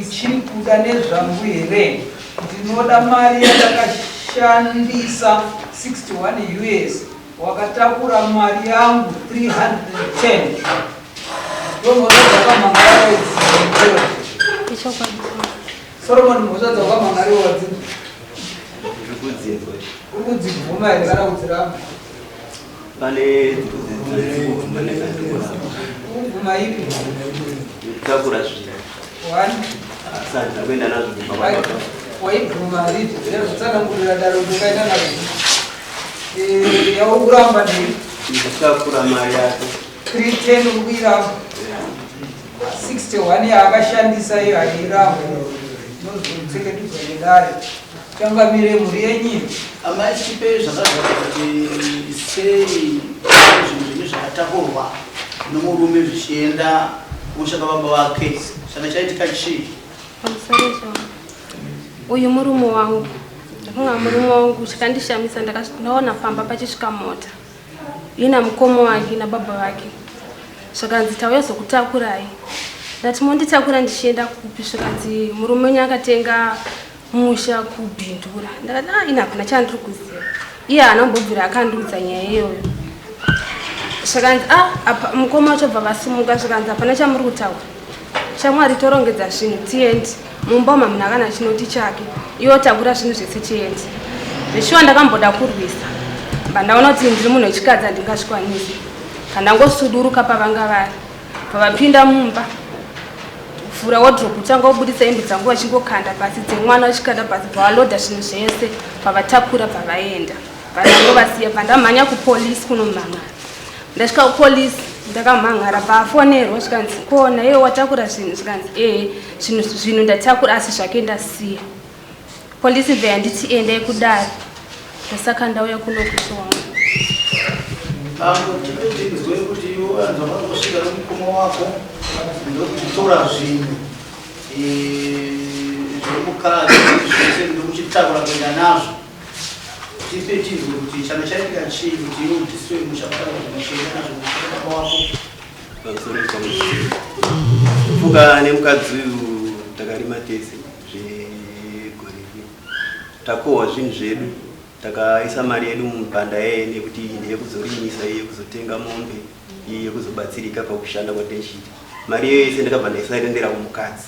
Uchiri kuda nezvangu here? Ndinoda mari yandakashandisa 61 us wakatakura mari yangu 310. Ndomhosva dzakamhan'ariwa idzi. Ichokwadi. Solomon, mhosva dzakamhan'ariwa dzidzi. Ndiri kudzinzwa. Uri kudzibvuma here kana kudziramba? Pane dzikubvuma nekandikuramba. Kubvuma ipi? Yekutakura zvinhu. One. Asi handina kuenda nazvo kumba kwababa. Waibvuma ripi? Ndazotsanangurira daro kuti ukaenda nazvo. Eh, yauri kuramba ndei? Ndakatakura mari yake. 310 uri kuiramba. 61 yaakashandisa iyo hairambwe. Inozotseketudzwa nedare. Changamire mhuri yenyu. Amai Chipe zvakazvaka kuti sei zvinhu zvenyu zvakatakurwa nomurume zvichienda kumusha kwababa vake changa chaitika chii? Pamusoro chavo. Uyu murume wangu. Ndafunga murume wangu chakandishamisa ndaona pamba pachisvika mota. Ina mukoma wake nababa vake. Zvakanzi tauya zokutakurai. Ndati monditakura ndichienda kupi zvikanzi murume wenyu akatenga musha kuBindura. Ndakati ah ini hapana chandiri kuziva. Iye haana kumbobvira akandiudza nyaya iyoyo. Zvikanzi ah apa mukoma wacho bva vasimuka zvikanzi hapana chamuri kutaura. Shamwari torongedza zvinhu tiende. Mumba umu hamuna kana chinoti chake. Iwe takura zvinhu zvese tiende. Zveshuwa ndakamboda kurwisa. Mba ndaona kuti ndiri munhu wechikadzi handingazvikwanisi. Kandangosuduruka pavanga vari. Pavapinda mumba vhura wardrobe kutanga kubudisa hembe dzangu vachingokanda pasi dzemwana vachikanda pasi bvavalodha zvinhu zvese bvavatakura bvavaenda vandangovasiya bvandamhanya kupolisi kunomhan'ara ndasvika kupolisi ndakamhan'ara bvafonerwa zvikanzi kona iwe watakura zvinhu zvikanzi ee zvinhu zvinhu ndatakura asi zvake ndasiya polisi bva yanditi endai kudare ndosaka ndauya kuno kuso wangu. Bambo tipe tinzwe kuti iwe vanhu vakangosvika nomukoma wako ndokutora zvinhu zvemukadzi zvese ndokuchitakura kuenda nazvo. Tipe tinzwe kuti changa chaitika chii kuti iwe utisiwe musha kutakura zvinhu chienda nazvo kumusha kwababa wako. Pamusoro pamusoro. Fuka nemukadzi uyu takarima tese zvegore rino. Takohwa zvinhu zvedu takaisa mari yedu mumupanda yeye nekuti iyi ndeyekuzorimisa iyi yekuzotenga mombe iyi yekuzobatsirika pakushanda kwataichiita. Mari iyoyo yese ndakabva ndaisarendera kumukadzi.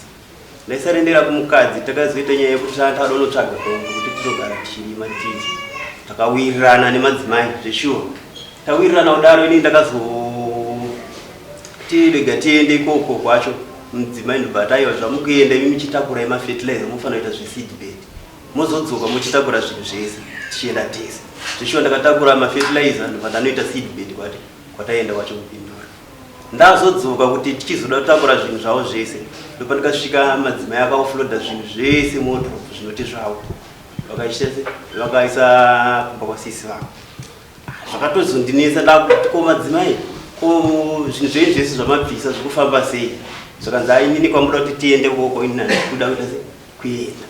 Ndaisarendera kumukadzi takazoita nyaya yekuti tada unotsvaga pombe kuti tizogara tichirima tichidya. Takawirirana nemadzimai zveshuwa. Tawirirana kudaro ini ndakazoti rega tiende ikoko kwacho mudzimai ndobva ati aiwa zvamukuenda imi muchitakura mafertilizer munofanira kuita zveseed bed mozodzoka muchitakura zvinhu zvese tichienda tese. Zveshuwa ndakatakura mafertilizer ndobva ndanoita seed bed kwati kwataenda kwacho kuBindura. Ndazodzoka kuti tichizoda kutakura zvinhu zvavo zvese ndopandikasvika madzimai akaoffloada zvinhu zvese muwardrobe zvinoti zvavo vakaita se vakaisa kumba kwasisi vavo. Zvakatozondinetsa ndakuti ko madzimai ko zvinhu zvenyu zvese zvamabvisa zvikufamba sei zvakanzi ai inini kwamuda kuti tiende koko ini handisi kuda kuita se kuenda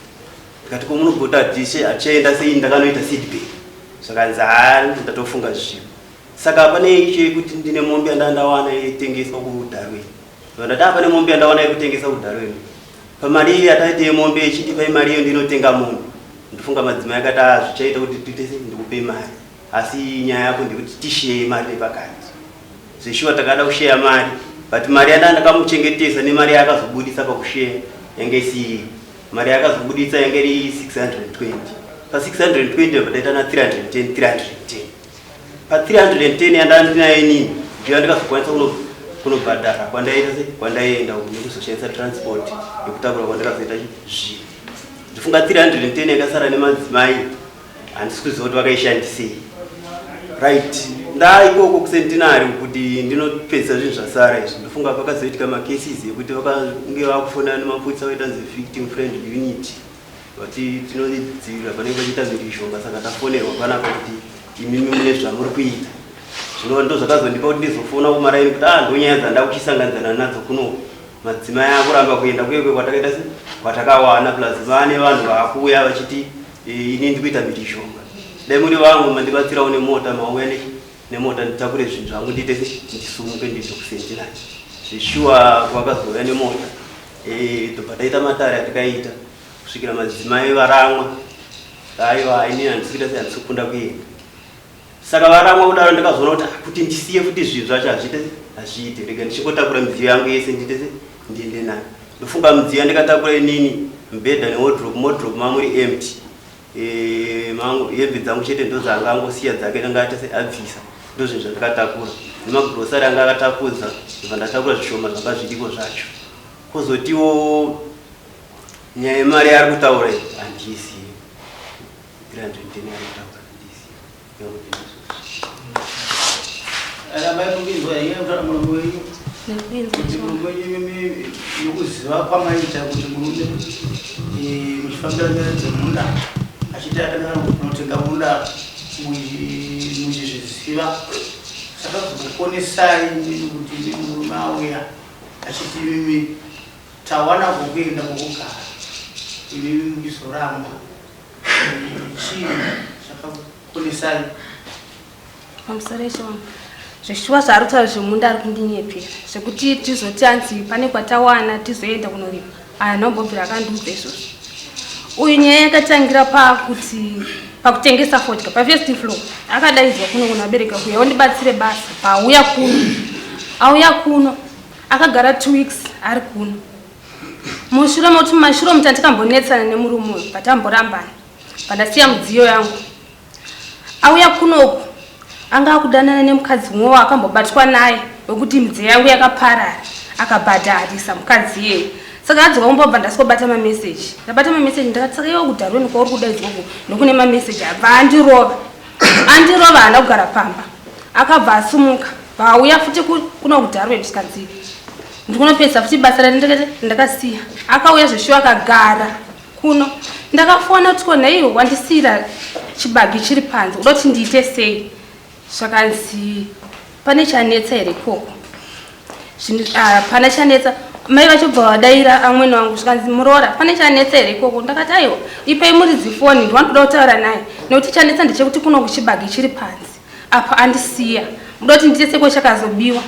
ndikati ko munogota hatichaenda sei ndakanoita seed bed zvakanzi haa ndatofunga zvivo saka pane icho yekuti ndine mombe yandandawana yeitengeswa kuDarwin ndati apa pane mombe yandawana yekutengesa kuDarwin pamari iyi yataite yemombe yechiti mari iyo ndinotenga mombe ndofunga madzimai akati a zvichaita kuti tiite sei ndikupe mari asi nyaya yako ndekuti tisheye mari nepakati zveshuwa takada kusheya mari but mari yanda ndakamuchengetesa nemari yaakazobudisa pakusheya yange isii mari yaakazobudisa yange iri 620 pa620 apa taita na 310 310 pa310 yanda ndinayo inini ndiyo yandikazokwanisa kunobhadhara kwandaita se kwandaienda uku nekuzoshandisa transport yekutakura kwandakazoita zvinhu ndifunga 310 yakasara nemadzimai handisi kuziva kuti vakaishandisei right ndaa ikoko kuCentenary kuti ndinopedzisa zvinhu zvasara izvi ndofunga pakazoitika macases ekuti vakange vakufonera nemapurisa vaita nzi victim friendly unit vati tinodzivirira panenge pachiita mhirizhonga saka tafonerwa panapa kuti imimi mune zvamuri kuita zvinova ndo zvakazondipa kuti ndizofona kumaraini kuti ah ndonyaya dzanda kuchisanganidzana nadzo kunoku madzimai akuramba kuenda kuyekwe kwatakaita se kwatakawana plus vane vanhu vakuuya vachiti ini ndikuita mhirizhonga dai muri vangu mandibatsirawo nemota mauya nemota nditakure zvinhu zvangu ndiite se ndisumuke ndibve kuCentenary zveshuwa vakazouya nemota. Eh, tobva taita matare atikaita kusvikira madzimai varamwa. Aiwa, ini handisi kuita sei, handisi kukunda kuenda. Saka varamwa kudaro ndakazoona kuti ah, kuti ndisiye futi zvinhu zvacho hazviite hazviite, rega ndichingotakura midziyo yangu yese ndiite se ndiende nayo. Ndofunga midziyo yandikatakura inini mubhedha newardrobe, wardrobe mamuri empty. Eh, mangu hembe dzangu chete ndodzanga angosiya dzake anga aita se abvisa ndozvinhu zvandikatakura nemagrosari anga akatakudza ndobva ndatakura zvishoma zvanga zviriko zvacho kozotiwo nyaya yemari yaari kutaura iyi handiizivi 310 yaari kutaura handiizivi yangu Rambai muchinzwa here kutaura murume wenyu? Kuti murume wenyu imimi nokuziva kwamaita kuti murume eh, muchifambira nyaya dzemunda achiti akanaka kunotenga munda muchizviziva chakazokukonesai imimi kuti imi murume auya achiti imimi tawana kokuenda kokugara imimi muchizoramba eh, chii chakakukonesai Pamusoro ishe wangu. Zveshuwa zvaari kutaura zvemunda ari kundinyepera zvekuti tizoti anzi pane kwatawana tizoenda kunorima aya nombobvira akandiudza izvozvo. Uyu nyaya yakatangira pakuti pakutengesa fodya pafirst floor akadaidzwa kuno kuna vabereki kuya undibatsire basa paauya kuno auya kuno akagara two weeks ari kuno mushure moti mumashure omuti andikambonetsana nemurume uyu patamborambana pandasiya mudziyo yangu Auya kunoku anga akudanana nemukadzi umwe waakambobatwa naye wekuti midziyo yangu yakaparara akabhadharisa mukadzi iyeye saka adzoka kumba obva ndaswobata mameseji ndabata mameseji ndakati saka iwe kudharweni kwauri kudaidzwa uku ndokune mameseji abva andirova andirova haana kugara pamba akabva asumuka vauya futi kuno kudharweni zvikanzi ndikunopedza futi basa randakasiya akauya zveshuwa akagara kuno ndakafona kuti ko nhaiwe wandisiira chibage chiri panze uda kuti ndiite sei zvakanzi pane chanetsa here ikoko ah, pana chanetsa mai vacho bva vadaira amwene wangu zvikanzi muroora pane chanetsa here ikoko ndakati aiwa ipei muridzi foni ndiwanotoda kutaura naye nekuti chanetsa ndechekuti kuno kuchibage chiri panze apa andisiya muda kuti ndiite seko chakazobiwa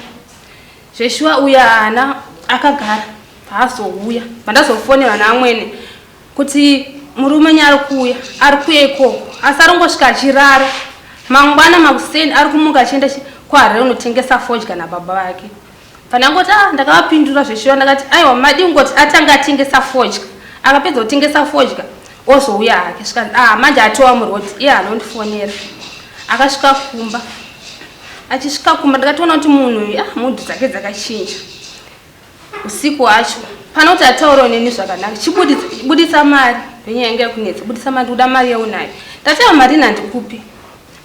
Zveshuwa uya haana akagara paazouya pandazofonerwa naamwene kuti murume nya ari kuuya ari kuuya ikoko asi arongosvika achirara mangwana makuseni ari kumuka achienda kuharare unotengesa fodya nababa vake pandangoti ah ndakavapindura zveshuwa ndakati aiwa madi kungoti atanga atengesa fodya akapedza kutengesa fodya ozouya hake svikanzi ah manje atova muroad iye anondifonera akasvika kumba achisvika kumba ndakatoona kuti munhu uyu ah mudhu dzake dzakachinja usiku wacho pana kuti ataurawo neni zvakanaka chibuditsa mari ndonyaya yanga yakunetsa buditsa mari ndikuda mari yaunayo ndataura mari ina ndikupi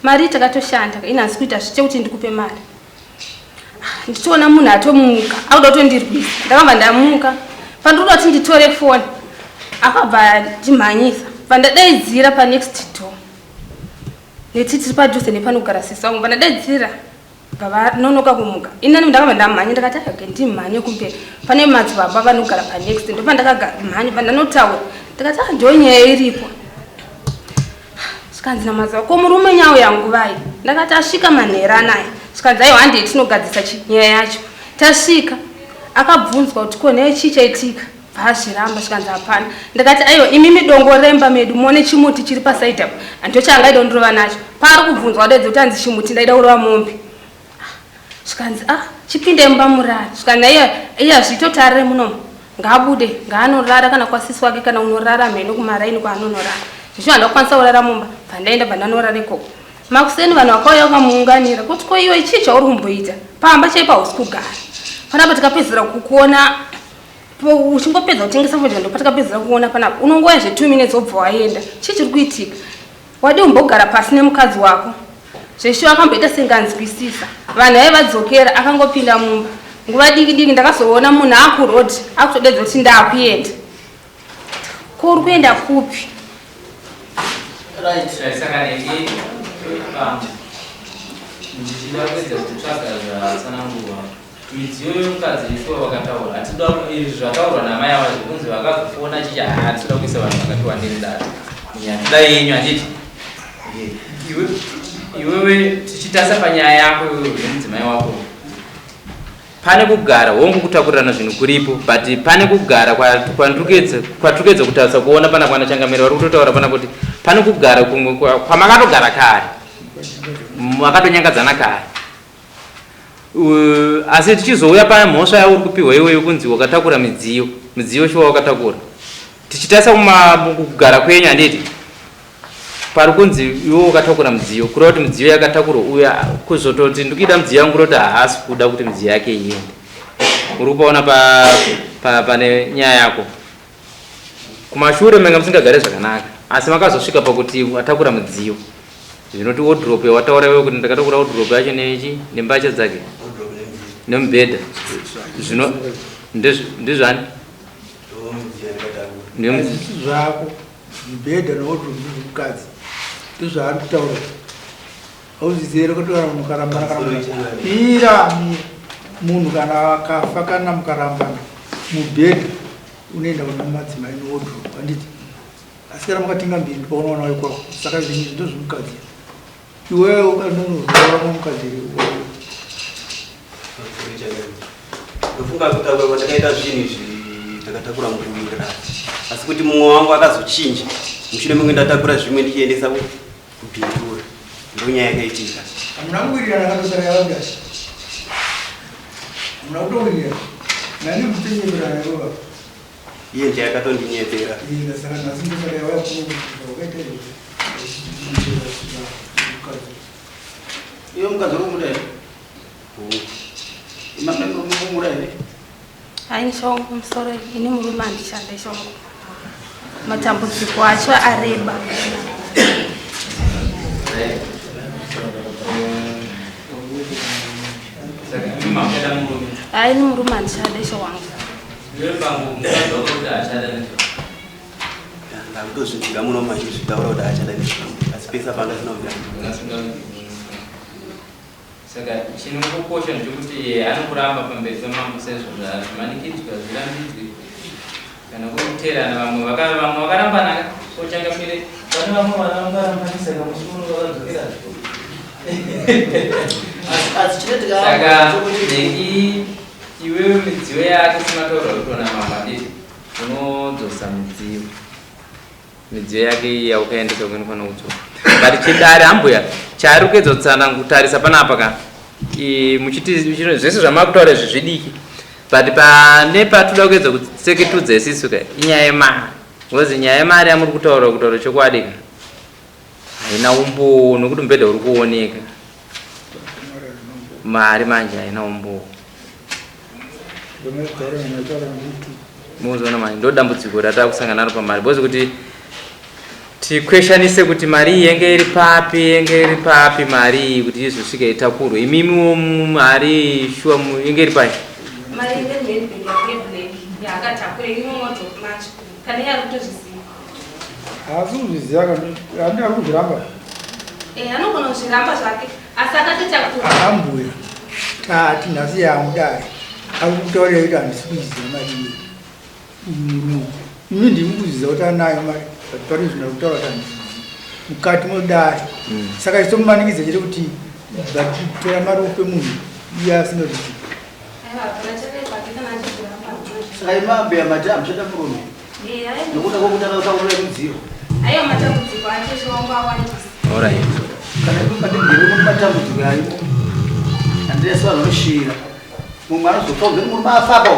mari takatoshanda ina handisi kuita zviche kuti ndikupe mari ah, ndichiona munhu atomuka akuda kutondirwisa ndakabva ndamuka pandikuda kuti nditore foni akabva ndimhanyisa vandadaidzira panext door Neti tiri padhuze nepanogara sisi vangu vandadaidzira vanonoka kumuka inani ndakabva ndamhanya ndakati ake ndimhanye kumberi pane madzibaba vanogara panext ndopandakagamhanya pandanotaura ndakati ah ndo nyaya iripo zvikanzi namadzibaba ko murume nyau yangu vai ndakati asvika manhero anaya zvikanzi aiwa handei tinogadzisa nyaya yacho tasvika akabvunzwa kuti ko nhai chii chaitika Bvaazviramba zvikanzi hapana. Ndakati aiwa imimi dongo remba medu muone chimuti chiri paside apo. Handicho chaangaida kundirova nacho. Paari kubvunzwa wadaidza kuti hanzi chimuti ndaida kurova mombe. Zvikanzi ah chipinde mumba murare. Zvikanzi aiwa iye hazvitotarire munomu. Ngaabude ngaanorara kana kwasisi wake kana unorara mheno kumaraini kwaanonorara. Zvicho handakukwanisa kurara mumba. Bva ndaenda bva ndanorara ikoko. Makuseni vanhu vakauya vakamuunganira kuti ko iwe chii chauri kumboita pamba chaipo hausi kugara. Panapa tikapedzisira kukuona Uchingopedza kutengesa fodya ndopatakapedzera kuona panapa unongouya zve 2 minutes wobva waenda. Chii chiri kuitika? Wadii umbogara pasi nemukadzi wako? Zveshuwa akamboita senge anzwisisa. Vanhu vaive vadzokera akangopinda mumba. Nguva diki diki ndakazoona munhu akuroad akutodaidza kuti ndakuenda. Ko uri kuenda kupi? Right. Saka neni ndichida kuedza kutsvaga zvatsanangurwa Midziyo yomukadzi ishuwa vakataura hatida izvi zvataurwa namai ava zvekunzi vakazofona chichi hatida kuisa vanhu vakati wandei mudare munyaya toda yenyu handiti iwewe tichitasa panyaya yako iwewe nemudzimai wako. Pane kugara hongu kutakurirana zvinhu kuripo but pane kugara kwandiri kuedza kutarisa kuona pana kwana changamire vari kutotaura pana kuti pane kugara kumwe kwamakatogara kare, makatonyangadzana kare. Asi tichizouya pane mhosva yauri kupiwa iweyo kunzi wakatakura midziyo, midziyo shuwa wakatakura. Tichitarisa kugara kwenyu, handiti pari kunzi iwe wakatakura midziyo, kureva kuti midziyo yakatakurwa uya kuzototi ndikuida midziyo yangu, kureva kuti haasi kuda kuti midziyo yake iende. Uri kupaona pane nyaya yako kumashure menga musingagare zvakanaka, asi makazosvika pakuti watakura midziyo, zvinoti wardrobe yawataura iwe kuti ndakatakura wardrobe yacho nechi nembatya dzake nemubhedha, zvino ndezvani? Hazvisi zvako mubhedha newardrobe ndezvemukadzi, ndozvaari kutaura. Hauzizi here kuti kana mukarambana, kana mira mira, munhu kana akafa, kana mukarambana, mubhedha unoenda kuna madzimai newardrobe, handiti? Asi kana mukatenga mbiri, ndopaunoona wekwako. Saka zvinhu izvi ndozvemukadzi. Iwewe ukanonozorora mukadzi. Ndofunga kutaura kwatakaita zvinhu izvi takatakura mukuwirirana, asi kuti mumwe wangu akazochinja mushure menge ndatakura zvimwe ndichiendesa kuBindura, ndonyaya yakaitika. Hamuna kuwirirana katosara yavagasi, hamuna kutowirirana nani mutenyeperana ivo. Iye ndiye akatondinyepera. Saka nhasi ndosaka yauya kuno kuti wakaita izvozvo mukadzi. Iwe mukadzi uri kumuda here? Imamai uri kumuda here? Hayi shongo musoro, ini murume handishande shongo, matambudziko acho areba. Saka imi mamuchada murume? Hayi, ini murume handishade sho wangu. Iwe pangu mukadzi wako kuti achada nezvako? Ndakutozvinzwira muno machizvitaura kuti achada nezvangu, asi pesa panga sina kubvira. Saka chinongokosha ndechekuti iye anokuramba pamberi pamambo sezvo zvazvimanikidzwa zvirambidzwi kana kuteerana. Vamwe vamwe vakarambana kochangamire, pane vamwe vana vangarambanisa kamusi uno vakadzokera. Asi chinoitika Saka chokuti nengi iwewe midziyo yake sematauriro akutoona mambo, handiti unodzosa midziyo yake iyi yaukaendesa kuinofanira kudzoka. But chidare ambuya chaari kuedza kutsanangutarisa panapa ka muchiti zvese zvamakutaura izvi zvidiki, but pane patoda kuedza kutseketudza isisu ka inyaya yemari, because nyaya yemari yamuri kutaura, kutaura chokwadi ka haina umbowo, nokuti mubhedha uri kuoneka mari manje haina umbowo. Muzoona manje ndo dambudziko ratakusangana naro pamari, because kuti tikweshanise kuti mari iyi yenge iri papi, yenge iri papi mari iyi kuti izosvika itakurwe. Imimiwo mari iyi shuwa yenge iri pai? Mari inge handbag yake black yaakatakura imwe wardrobe macho, kana iye ari kutozviziva. Haasi kuzviziva, handi ari kuzviramba. Eh, anogona kuzviramba zvake, asi akatotakura. Ambuya, tati nhasi yamudai ari kutaurira kuti handisi kuiziva mari iyoyo. Murume imi ndimi kuziva kuti anayo mari, but pari zvino ari kutaura kuti handizivi mukati modai. Saka chitomumanikidza chete kuti tora mari upe munhu iye asingazvizivi. Aiwa, hapana chakaipa kana achizviramba. Saka imambuya mati hamuchada murume Eh, aiwa. nokuda kwokuti akataurira midziyo? Aiwa, matambudziko acho chiwangu awandisa. Alright. Kana ipo matigere muri matambudziko arimo, handinesi vanhu vanoshira mumwe anozofa kubveni murume afapo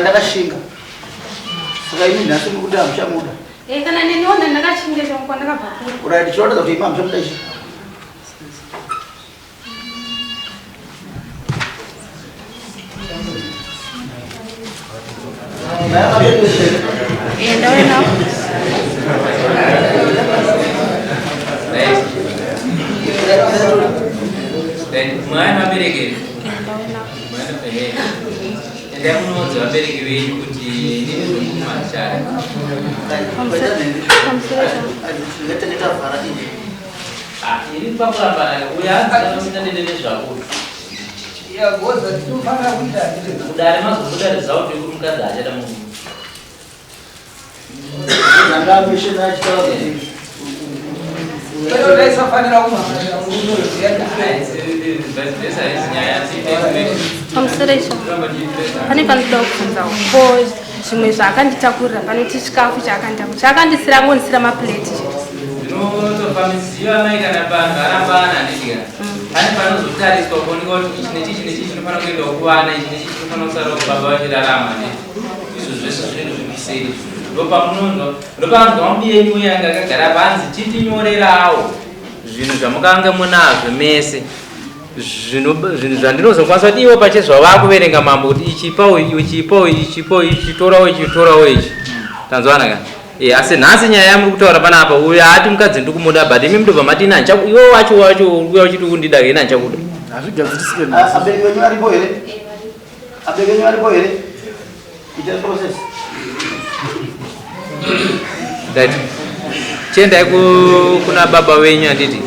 ndakashinga. Saka imi nhasi muri kuti hamuchamuda? Eh, kana neniona ndakachinja changu kwandakabva kure. Alright, chinoratidza kuti imi hamuchamuda ichi. Eh, ndaona. Right. Then mwana vabereki. Eh, ndaona. Endai munoudza vabereki venyu kuti inini zvokumachara. Pamusoro changu. Ngatenge ini. Iri pakurambana uyo anzi dede nezvako. Yagoza tinofanira kuita handiti? Kudare mazobuda result yekuti mukadzi achada munhu. Ndangamishe nachitaura kuti Pero ndaisafanira kumhan'arira murume uyu ziyani. Pamusoro izvo pane panoda kubvunzawo ko zvimwe zvaakanditakurira panoti chikafu chaakanditakura chaakandisira angonisira mapuleti chete. Zvinotofambiziva mai kana parambana handiti ka pane panozotariswa kuonekwa kuti ichi nechi ichi nechi chinofanira kuendawo kuvana ichi nechi chinofanira kusarawo baba vachirarama handiti izvo zvese zvinenge zviri kuseri ndopamunonzwa ndopaanzwa mubiyenyu uye anga akagara panzi chitinyorerawo zvinhu zvamukanga munazvo mese zvinhu zvandinozokwanisa kuti ivo pache zvavakuverenga mambo kuti ichipawo ichipawo ichipawo ichitorawo ichitorawo ichi tanzwana ka e, asi nhasi nyaya yamuri kutaura panapa uyo haati mukadzi ndikumuda but imi mndobva mati ina handichaku iwe wacho wacho uya uchiti kundida ina handichakuda hazvigadzirisike nhasi Abereki venyu varipo here? Abereki venyu varipo here? Ita process. Right. Chiendai kuna baba venyu handiti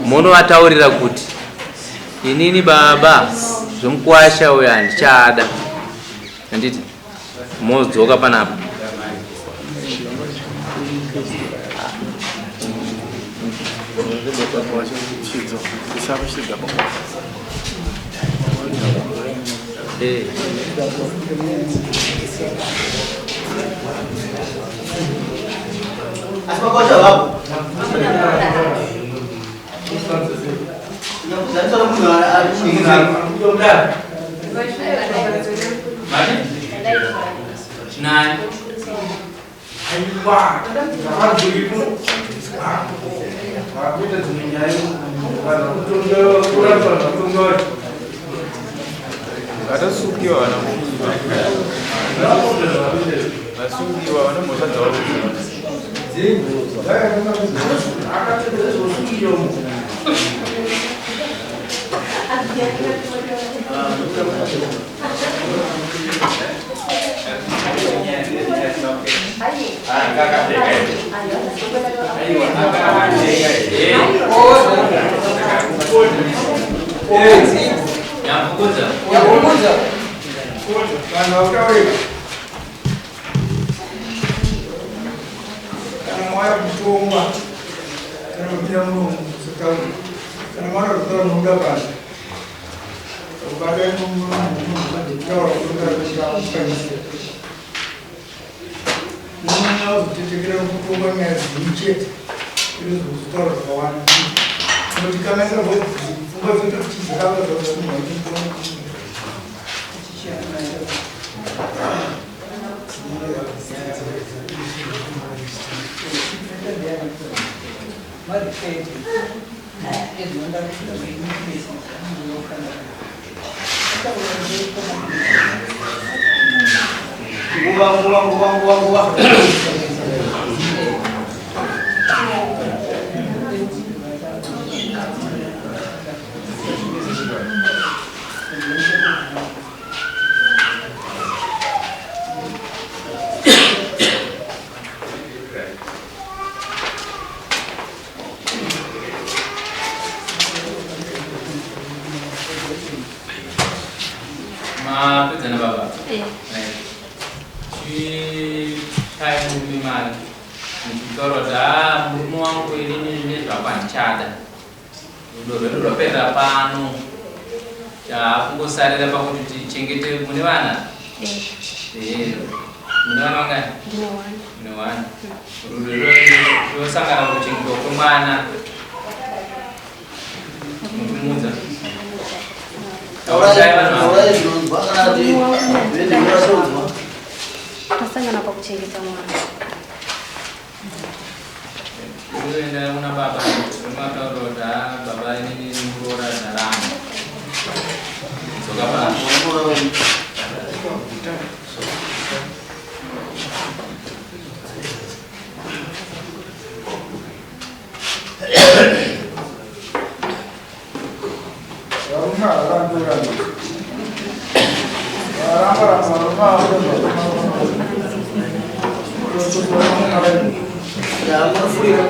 munovataurira kuti inini baba zvemukwasha uyo handichada handiti Mozodzoka panapa. Eh. Asi makosha vapo. Nani? Vatosungiwa vana vasungiwa vane mhosva dzavo. Yamukudza. Vanhu vakutaurira kana mauya kutongwa kana kupinda muromo musataura kana maona kutaura munobuda panze ubata kutaura kutokakukanisa munoona kuzotetekera kutongwa nyaya dzenyu chete irizozotaura zvakawanda notikanganisa pfungwa dzototiza Nguva, nguva, nguva, nguva, nguva. Mapedza nababa. Eh. Chipai murume mari. Muchitaura kuti ah murume wangu inini nezvako handichada. Rudo rwedu rwapera pano. Chakungosarira pakuti tichengete mune vana. Eh. Eh. Mune vana vangani? Ndine one. Mune vana. Rudo rwedu rwosangana kuchengetwa kwemwana. Mukumudza. Taurai zvinonzwa kana kuti zvinonzwa. Tasangana pakuchengeta mwana. Unoenda kuna baba unomataura kuti ah baba inini muroora ndarama. Dzoka pano. Varume havarambi varamba ramba varume Yamunofurira.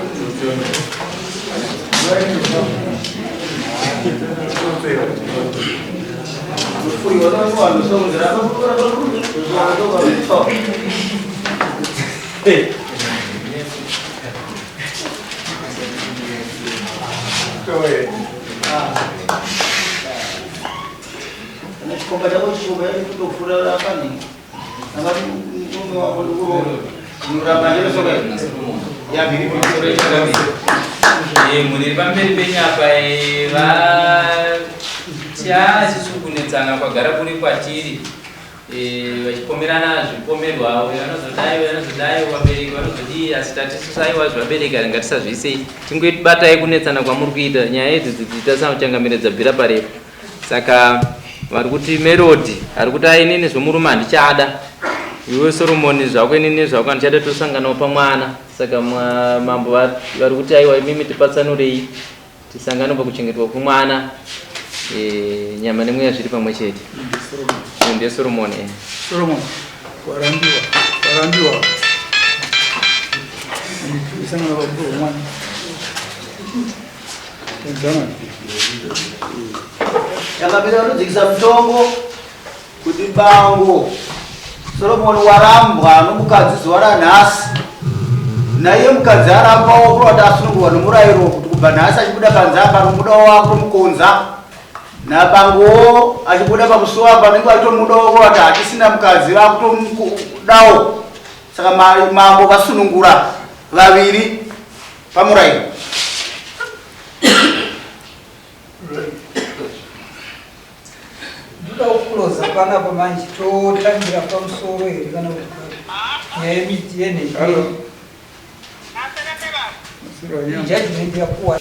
Munofurira vanhu sokunzira Go ahead. Chikomba chako chikomba kutofura panhingi. Angati murume wako ndikuroora. Unoramba nesoka yabiri. Mhuri iri pamberi penyu apa vatya kunetsana kwagara kuri kwatiri, vachipomerana zvipomerwa, uyo anozodai, uyo anozodai, vabereki vanozodii, asi tati isusu aiwa, zvabereki ngatisazviisei, tingobatai kunetsana kwamuri kuita. Nyaya idzi dzidziita sauchangamire dzabvira parefu. Saka vari kuti Melody ari kuti ainini zvomurume handichada, iwe Solomoni zvako, inini zvako handichada, tosanganawo pamwana. Saka mambo vari kuti aiwa, imimi tipatsanurei tisangane pakuchengetwa kwemwana, nyama nemweya zviri pamwe chete. Uyu ndiye Solomoni. Solomon, warambiwa, warambiwa. Isangana pakutorwa mwana. Enzana. Changamire vanodzikisa mutongo kuti bango Solomoni warambwa nomukadzi zuva ranhasi, naiye mukadzi arambawo, kureva kuti asunungurwa nomurayiro kuti kubva nhasi achibuda panze apa nomudawo wakutomukonza, nabangowo achibuda pamusuwo apa anenge achitomudawo, kureva kuti hatisina mukadzi vakutomudawo. Saka mambo vasunungura vaviri pamurayiro. Ndoda kukuloza panapa manje, totangira pamusoro here kana kuti nyaya yemiti yenheki? Judgment yapuwa.